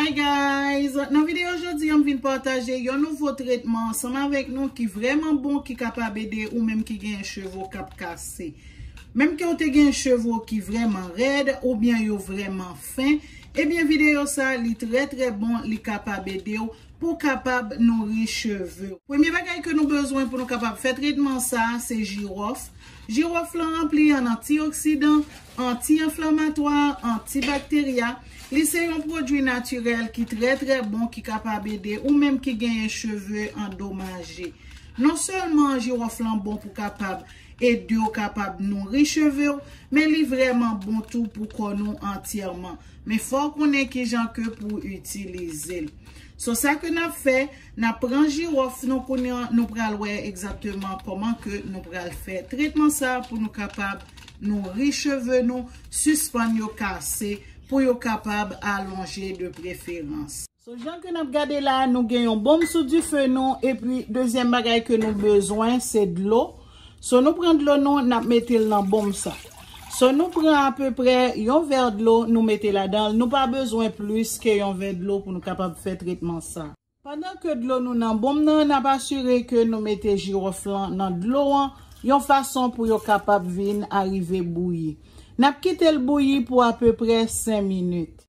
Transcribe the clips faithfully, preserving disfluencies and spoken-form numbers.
Hey guys, nan videyo jodi a m vin pataje yon nouvo tretman ansanm avèk nou ki vrèman bon, ki kapab ede ou menm ki gen cheve w k ap kase. Menm ke w te gen cheve w ki vrèman rèd oubyen yo vrèman fen, ebyen videyo sa li trè trè bon, li kapab ede w pou w kapab nouri cheve w. Premye bagay ke nou bezwen pou nou kapab fè tretman sa, se jiwòf. Jiwòf lan ranpli an antioksidan, anti-anflamatwa, antibakterya. Li se yon pwodui natirèl ki trè trè bon, ki kapab ede ou menm ki genyen cheve andomaje. Non sèlman jiwòf lan bon pou kapab ede w kapab nouri cheve w, men li vrèman bon tou pou kò nou antyèman. Men fò w konnen kijan ke pou w itilize l. So sa ke n ap fè, n ap pran jiwòf nou kounye a, nou pral wè egzakteman kòman ke nou pral fè tretman sa pou nou kapab nouri cheve nou, sispann yo kase, pou yo kapab alonje de preferans. So jan ke n ap gade la, nou gen yon bonm sou dife nou, epi dezyèm bagay ke nou bezwen se dlo. So nou pran dlo nou, n ap mete l nan bonm sa. So nou pran apeprè yon vè dlo, nou mete ladan l. Nou pa bezwen plis ke yon vè dlo pou nou kapab fè tretman sa. Pandan ke dlo nou nan bonm nan, n ap asire ke nou mete jiwòf lan nan dlo an yon fason pou yo kapab vin arive bouyi. N ap kite l bouyi pou apeprè senk minit.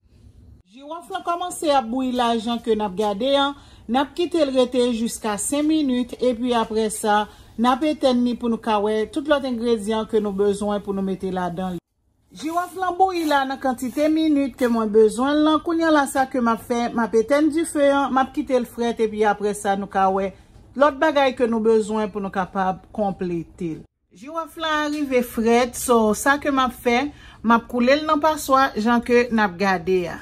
Jiwòf lan kòmanse ap bouyi la, jan ke n ap gade an, n ap kite l rete jiska senk minit, epi apre sa, n ap etèn li pou nou ka wè tout lòt engredyan ke nou bezwen pou nou mete ladan li. Jiwòf lan bouyi la nan kantite minit ke mwen bezwen l lan. Kounye a la, sa ke m ap fè, m ap etèn dife an, m ap kite l frèt, epi apre sa, nou ka wè lòt bagay ke nou bezwen pou nou kapab konplete l. Jiwòf lan arive frèt, so sa ke m ap fè, m ap koule l nan paswa, jan ke n ap gade a.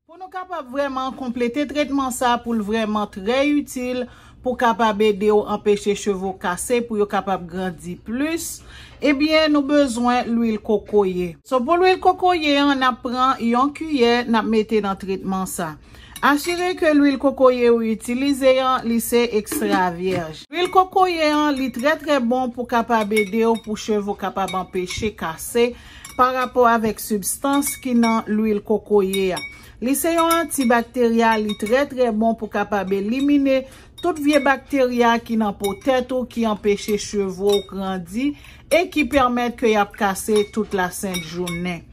Pou nou kapab vrèman konplete tretman sa, pou l vrèman trè itil, pou kapab ede w anpeche cheve w kase, pou yo kapab grandi plis, ebyen, nou bezwen lwil kokoye. So, pou lwil kokoye an, n ap pran yon kiyè, n ap mete nan tretman sa. Asire ke lwil kokoye ou itilize an, li se ekstra vyèj. Lwil kokoye an, li trè, trè bon pou kapab ede w, pou cheve w kapab anpeche kase, pa rapò avèk sibstans ki nan lwil kokoye a. Li se yon antibakterya, li trè, trè bon pou kapab elimine tout vye bakterya ki nan po tèt ou, ki anpeche cheve w grandi e ki pèmèt ke y ap kase tout lasent jounen.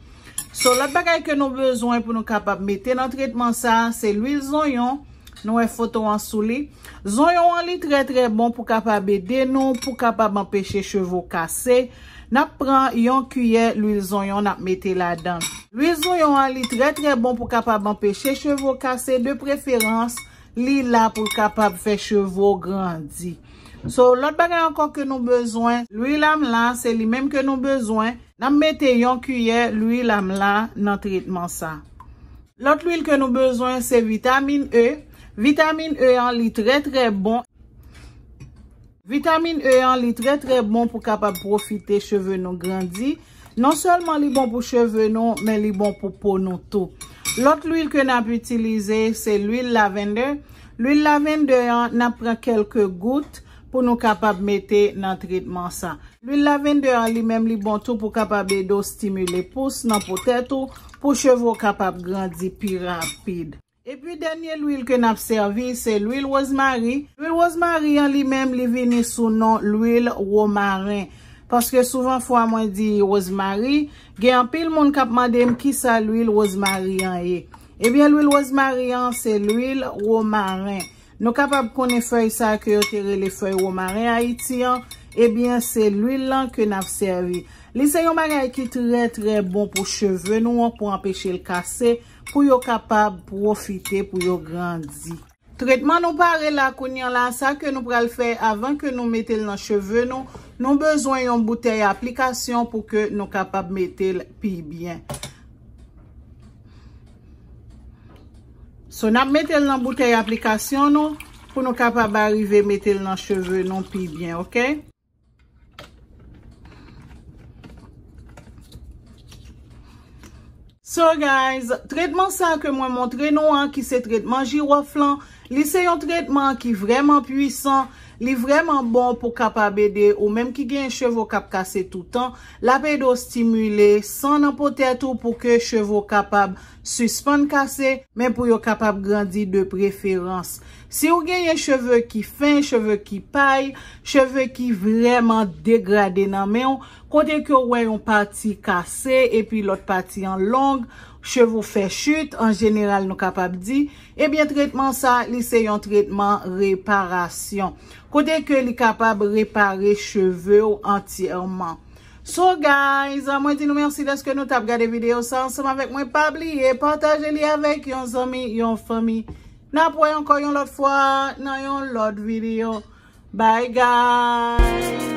So, lòt bagay ke nou bezwen pou nou kapab mete nan tretman sa, se lwil zonyon. Nou wè foto an sou li. Zonyon an, li trè, trè bon pou kapab ede nou, pou kapab anpeche cheve w kase. N ap pran yon kiyè lwil zonyon, n ap mete ladan l. Lwil zonyon an, li trè, trè bon pou kapab anpeche cheve w kase, de preferans, li la pou l kapab fè cheve w grandi. So, lòt bagay ankò ke nou bezwen, lwil amla, se li menm ke nou bezwen. N ap mete yon kiyè lwil amla nan tretman sa. Lòt lwil ke nou bezwen, se vitamin E. Vitamin E an, li trè, trè bon. Vitamin E an, li trè, trè bon pou kapab pwofite cheve nou grandi. Non sèlman li bon pou cheve nou, men li bon pou po nou tou. Lòt lwil ke n ap itilize, se lwil lavendè. Lwil lavendè an, n ap pran kèlke gout pou nou kapab mete nan tretman sa. Lwil lavendè an, li menm, li bon tou pou kapab ede w stimile pous nan po tèt ou, pou cheve w kapab grandi pi rapid. Epi dènye lwil ke n ap sèvi, se lwil wozmari. Lwil wozmari an, li menm, li vini sou non lwil womaren. Paske souvan fwa mwen di wozmari, gen anpil moun k ap mande m kisa lwil wozmari an ye. Ebyen, lwil wozmari an, se lwil womaren. Nou kapab konnen fèy sa ke yo te rele fèy womaren Ayiti an, ebyen, se lwil lan ke n ap sèvi. Li se yon bagay ki trè, trè bon pou cheve nou an, pou anpeche l kase, pou yo kapab pwofite, pou yo grandi. Tretman nou pare la kounye a la, sa ke nou pral fè avan ke nou mete l nan cheve nou, nou bezwen yon boutèy aplikasyon pou ke nou kapab mete l pi byen. So, n ap mete l nan boutèy aplikasyon nou pou nou kapab arive mete l nan cheve nou pi byen, oke? So guys, tretman sa ke mwen montre nou an, ki se tretman jiwòf lan, li se yon tretman ki vrèman pwisan. Li vrèman bon pou kapab ede ou menm ki gen cheve w k ap kase toutan. L ap ede w stimile san nan po tèt ou pou ke cheve w kapab sispann kase, men pou yo kapab grandi de preferans. Si w genyen cheve ki fen, cheve ki pay, cheve ki vrèman degrade nan men w, kote ke w wè yon pati kase epi lòt pati an long, cheve w fè chit, an jeneral nou kapab di, ebyen tretman sa, li se yon tretman reparasyon. Kote ke li kapab repare cheve w antyèman. So guys, mwen di nou mèsi dèske nou t ap gade videyo sa ansanm avèk mwen. Pa bliye pataje li avèk yon zanmi, yon fanmi. N ap wè ankò yon lòt fwa nan yon lòt videyo. Bye guys.